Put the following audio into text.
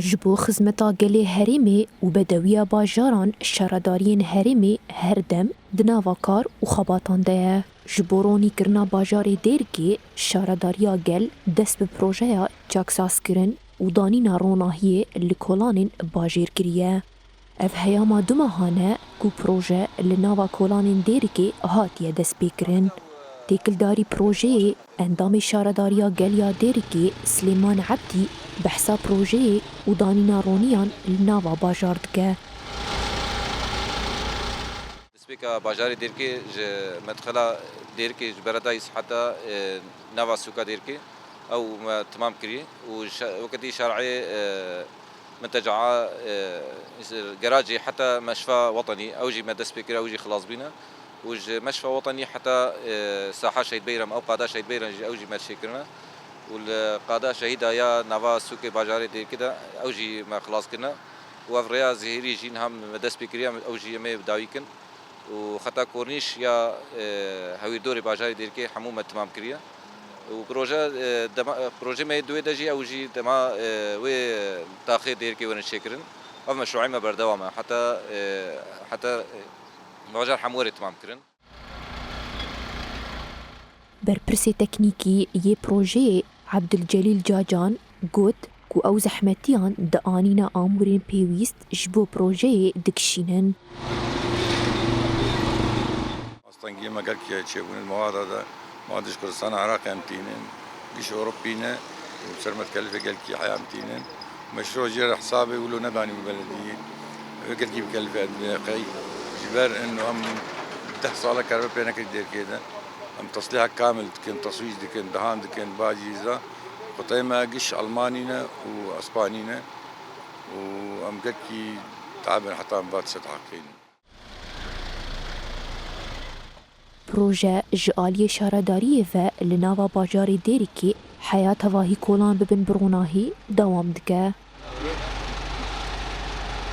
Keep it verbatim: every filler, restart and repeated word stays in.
Ji bo xizmeta gelê herêmê û bedewiya bajaran, şaredariyên herêmê her dem di nava kar û xebatan de ye. Ji bo ronîkirina bajarê Dêrikê, şaredariya gel dest bi projeya çaksazkirin û danîna ronahiyê li kolanên bajêr kiriye. Ev heyama du mehan e ku proje li nava kolanên Dêrikê hatiye destpêkirin. Têkildarî projeyê, endamê Şaredariya Gel ya Dêrikê Silêman Ebdî behsa projeyê û danîna roniyan li nava bajar dike. Destpêka bajarê Dêrikê ji medxela Dêrikê ji Beredayîs heta, e, nava sûka Dêrikê ew me temam kiriye û şe-, weketî şareyê, e, Min teca'a, e, geracê heta meşfa wetenî, ew jî me dest pê kir, ew jî xilas bîne. Û ji meşfa wetenî heta, e, saha Şehîd Beyram, ew qada Şehîd Beyram jî, ew jî me çêkirine. Û li qada şehîda ya nava sûkê bajarê Dêrikê de, ew jî me xilas kirine. Û ev rêya zêhirî jî niha me dest pê kiriye, ew jî em ê bi dawî kin. Û xeta kornîş ya, e, hewîrdorê bajarê Dêrikê hemû me timam kiriye. Û proje, e, dema, e, projê me yê duwê de jî ew jî dema, e, wê taxê Dêrikê werin çêkirin. Ev meşrûê me berdewam e. Heta, e, heta, e, bajar hemû were timam kirin. Berpirsê teknîkî yê projeyê Ebdilcelîl Cacan got ku ew zehmetiyan di anîna amûrên pêwîst ji bo projeyê dikişînin. Astengiyê me gelkî çêbûne di mewada de, mewad ji Kurdistana Iraqê em tînin, giş Ewropî ne û ser me dikelifê gelkî heya em tînin. Meşru jê re hesabê wilo nedanî bi belediyê. Wê gelkî bikelife edine qey. Ji ber eno em deh sal e kerbe pê nekir Dêrikê de. Em teslîha kamil dikin, teswîc dikin, dihan dikin, bacî za. Quteyê me giş Almanî ne û Espanî ne. Û em gelkî te'ebin heta em va dise diheqînin. Proje ji aliyê şaredariyê ve li nava bajarê Dêrikê heya tevahî kolan bibin bi ronahî dewam dike.